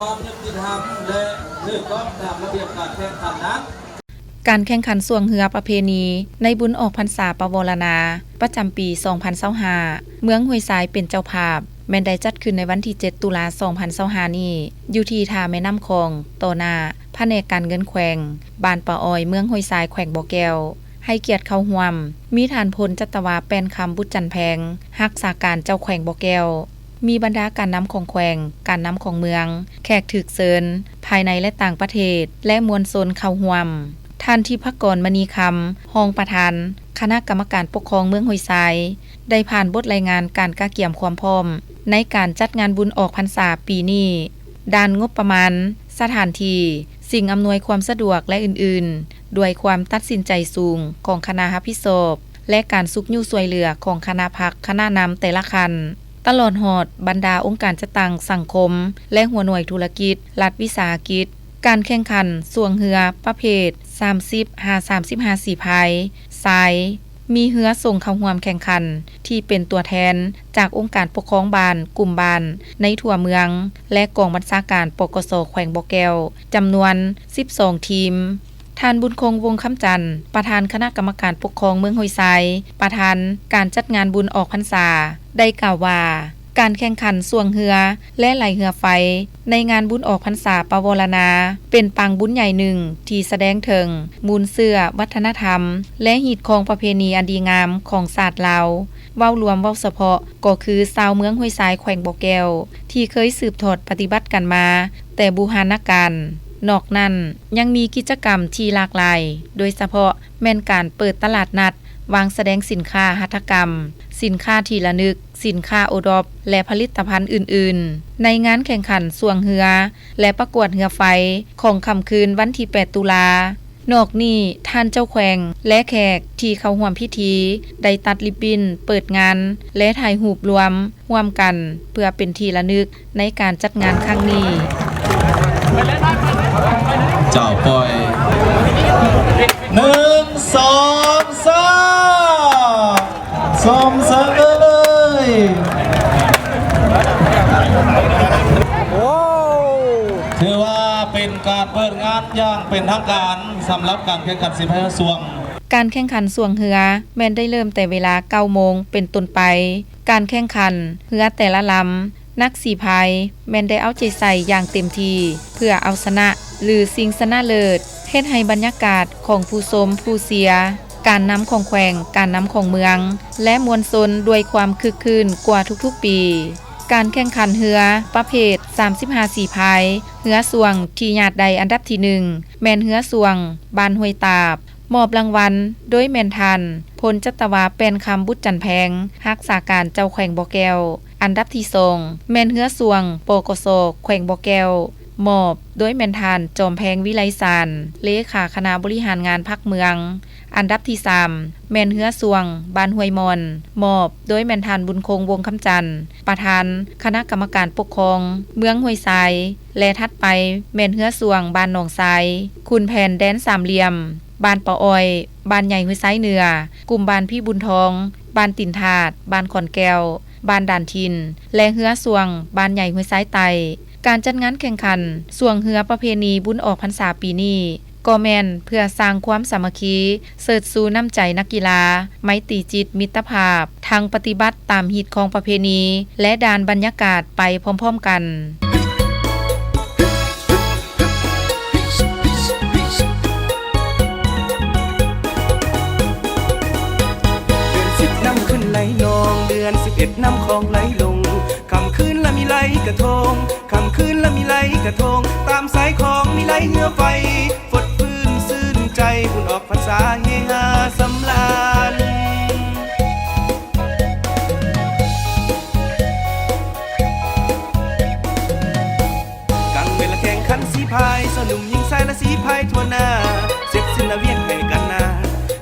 ຄວາມຍຸຕິທຳ ແລະ ຖືກຕ້ອງຕາມລະບຽບການແຂ່ງຂັນນັ້ນ. ການແຂ່ງຂັນຊ່ວງເຮືອປະເພນີໃນບຸນອອກພັນສາປະວໍລະນາ ປະຈຳປີສອງພັນຊາວຫ້າ ເມືອງຫ້ວຍຊາຍເປັນເຈົ້າພາບ ແມ່ນໄດ້ຈັດຂຶ້ນໃນວັນທີເຈັດ ຕຸລາ ສອງພັນຊາວຫ້ານີ້ ຢູ່ທີ່ທ່າແມ່ນ້ຳຂອງ ຕໍ່ໜ້າພະແນກການເງິນແຂວງ ບ້ານປາອອຍ ເມືອງຫ້ວຍຊາຍ ແຂວງບໍ່ແກ້ວ. ໃຫ້ກຽດເຂົ້າຮ່ວມ ມີທ່ານ ພົນຈັດຕະວາ ແປ້ນຄຳ ບຸດຈັນແພງ ຮັກສາການເຈົ້າແຂວງບໍ່ແກ້ວ, ມີບັນດາການນຳຂອງແຂວງ, ການນຳຂອງເມືອງ, ແຂກຖືກເຊີນ ພາຍໃນ ແລະ ຕ່າງປະເທດ ແລະ ມວນຊົນເຂົ້າຮ່ວມ. ທ່ານ ທິບພະກອນ ມະນີຄຳ ຮອງປະທານຄະນະກຳມະການປົກຄອງເມືອງຫ້ວຍຊາຍ ໄດ້ຜ່ານບົດລາຍງານການກະກຽມຄວາມພ້ອມໃນການຈັດງານບຸນອອກພັນສາປີນີ້, ດ້ານງົບປະມານ, ສະຖານທີ່, ສິ່ງອຳນວຍຄວາມສະດວກ ແລະ ອື່ນໆ ດ້ວຍຄວາມຕັດສິນໃຈສູງຂອງຄະນະຮັບຜິດຊອບ ແລະ ການຊຸກຍູ້ຊ່ວຍເຫຼືອຂອງຄະນະພັກ, ຄະນະນຳແຕ່ລະຂັ້ນ, ຕະຫຼອດຮອດບັນດາອົງການຈັດຕັ້ງສັງຄົມ ແລະ ຫົວໜ່ວຍທຸລະກິດ, ລັດວິສາຫະກິດ. ການແຂ່ງຂັນຊ່ວງເຮືອປະເພດສາມສິບຫາສາມສິບຫ້າສີພາຍຊາຍ ມີເຮືອສົ່ງເຂົ້າຮ່ວມແຂ່ງຂັນທີ່ເປັນຕົວແທນຈາກອົງການປົກຄອງບ້ານ, ກຸ່ມບ້ານໃນທົ່ວເມືອງ ແລະ ກອງບັນຊາການ ປກສ ແຂວງບໍ່ແກ້ວ ຈຳນວນສິບສອງທີມ. ທ່ານ ບຸນຄົງ ວົງຄຳຈັນ ປະທານຄະນະກຳມະການປົກຄອງເມືອງຫ້ວຍຊາຍ, ປະທານການຈັດງານບຸນອອກພັນສາ ໄດ້ກ່າວວ່າ ການແຂ່ງຂັນຊ່ວງເຮືອ ແລະ ໄຫຼເຮືອໄຟ ໃນງານບຸນອອກພັນສາປະວໍລະນາ ເປັນປາງບຸນໃຫຍ່ໜຶ່ງທີ່ສະແດງເຖິງມູນເຊື້ອວັດທະນະທຳ ແລະ ຮີດຄອງປະເພນີອັນດີງາມຂອງຊາດລາວ. ເວົ້າລວມເວົ້າສະເພາະກໍຄືຊາວເມືອງຫ້ວຍຊາຍ ແຂວງບໍ່ແກ້ວ ທີ່ເຄີຍສືບທອດປະຕິບັດກັນມາແຕ່ບູຮານນະການ. ນອກນັ້ນຍັງມີກິດຈະກຳທີ່ຫຼາກຫຼາຍ, ໂດຍສະເພາະແມ່ນການເປີດຕະຫຼາດນັດ, ວາງສະແດງສິນຄ້າຫັດຖະກຳ, ສິນຄ້າທີ່ລະນຶກ, ສິນຄ້າໂອດອບ ແລະ ຜະລິດຕະພັນອື່ນໆ. ໃນງານແຂ່ງຂັນຊ່ວງເຮືອ ແລະ ປະກວດເຮືອໄຟຂອງຄ່ຳຄືນວັນທີແປດ ຕຸລາ. ນອກນີ້, ທ່ານເຈົ້າແຂວງ ແລະ ແຂກທີ່ເຂົ້າຮ່ວມພິທີ ໄດ້ຕັດລິບບິນເປີດງານ ແລະ ຖ່າຍຮູບລວມຮ່ວມກັນ ເພື່ອເປັນທີ່ລະນຶກໃນການຈັດງານຄັ້ງນີ້. ເຈົ້າ ປ່ອຍ ໜຶ່ງ ສອງ ສາມ ຊົມເຊີຍເລີຍ. ຖືວ່າເປັນການເປີດງານຢ່າງເປັນທາງການ ສຳລັບການແຂ່ງຂັນສີພາຍເຮືອຊ່ວງ. ການແຂ່ງຂັນຊ່ວງເຮືອແມ່ນໄດ້ເລີ່ມແຕ່ເວລາເກົ້າໂມງເປັນຕົ້ນໄປ. ການແຂ່ງຂັນເຮືອແຕ່ລະລຳ ນັກສີພາຍແມ່ນໄດ້ເອົາໃຈໃສ່ຢ່າງເຕັມທີ່ ເພື່ອເອົາຊະນະ ຫຼື ຊິງຊະນະເລີດ, ເຮັດໃຫ້ບັນຍາກາດຂອງຜູ້ຊົມ, ຜູ້ເຊຍ, ການນຳຂອງແຂວງ, ການນຳຂອງເມືອງ ແລະ ມວນຊົນດ້ວຍຄວາມຄຶກຄື້ນກວ່າທຸກໆປີ. ການແຂ່ງຂັນເຮືອປະເພດສາມສິບຫ້າສີພາຍ ເຮືອຊ່ວງທີ່ຍາດໄດ້ອັນດັບທີໜຶ່ງ ແມ່ນເຮືອຊ່ວງບ້ານຫ້ວຍຕາບ. ມອບລາງວັນໂດຍແມ່ນທ່ານ ພົນຈັດຕະວາ ແປ້ນຄຳ ບຸດຈັນແພງ ຮັກສາການເຈົ້າແຂວງບໍ່ແກ້ວ. ອັນດັບທີສອງ ແມ່ນເຮືອຊ່ວງ ປກສ ແຂວງບໍ່ແກ້ວ ມອບໂດຍແມ່ນທ່ານ ຈອມແພງ ວິໄລສານ ເລຂາຄະນະບໍລິຫານງານພັກເມືອງ. ອັນດັບທີສາມ ແມ່ນເຮືອຊ່ວງບ້ານຫ້ວຍມ່ອນ ມອບໂດຍແມ່ນທ່ານ ບຸນຄົງ ວົງຄຳຈັນ ປະທານຄະນະກຳມະການປົກຄອງເມືອງຫ້ວຍຊາຍ ແລະ ຖັດໄປແມ່ນເຮືອຊ່ວງບ້ານໜອງຊາຍ ຂຸນແຜນແດນສາມຫຼ່ຽມ ບ້ານປາອອຍ, ບ້ານໃຫຍ່ຫ້ວຍຊາຍເໜືອ, ກຸ່ມບ້ານພີບຸນທອງ, ບ້ານຕີນທາດ, ບ້ານຂອນແກ້ວ, ບ້ານດານຖິ່ນ ແລະ ເຮືອຊ່ວງບ້ານໃຫຍ່ຫ້ວຍຊາຍໃຕ້. ການຈັດງານແຂ່ງຂັນຊ່ວງເຮືອປະເພນີບຸນອອກພັນສາປີນີ້ ກໍແມ່ນເພື່ອສ້າງຄວາມສາມັກຄີ, ເຊີດຊູນ້ຳໃຈນັກກິລາ, ໄມຕີຈິດມິດຕະພາບ, ທັງປະຕິບັດຕາມຮີດຄອງປະເພນີ ແລະ ດ້ານບັນຍາກາດໄປພ້ອມໆກັນ. ເດືອນສິບນ້ຳຂຶ້ນໄຫຼນອງ, ເດືອນສິບເອັດນ້ຳຂອງໄຫຼລົງ, ຄ່ຳຄືນລະມີໄຫຼກະທົງ, ຄ່ຳຄືນລະມີໄຫຼກະທົງ, ຕາມສາຍຂອງມີໄຫຼເຮືອໄຟ, ຟົດຟື້ນຊື່ນໃຈ ບຸນອອກພັນສາເຮຮາສຳລານ. ກາງເວນລະແຂ່ງຂັນສີພາຍ, ຊາວໜຸ່ມຍິງຊາຍລະສີພາຍທົ່ວໜ້າ, ເສັດສິ້ນລະວຽກໃຫ້ກັນນາ,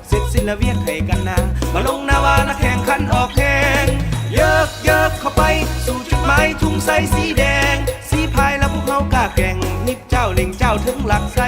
ເສັດສິ້ນລະວຽກໃຫ້ກັນນາ, ມາລົງນາວາລະແຂ່ງຂັນອອກແຮງ, ເຢິກໆເຂົ້າໄປ ສູ່ຈຸດໝາຍທຸງໄຊສີແດງ, ສີພາຍລະພວກເຮົາກ້າແກ່ງ, ຮີບເຈົ້າເລັ່ງເຈົ້າເຖິງຫຼັກໄຊ.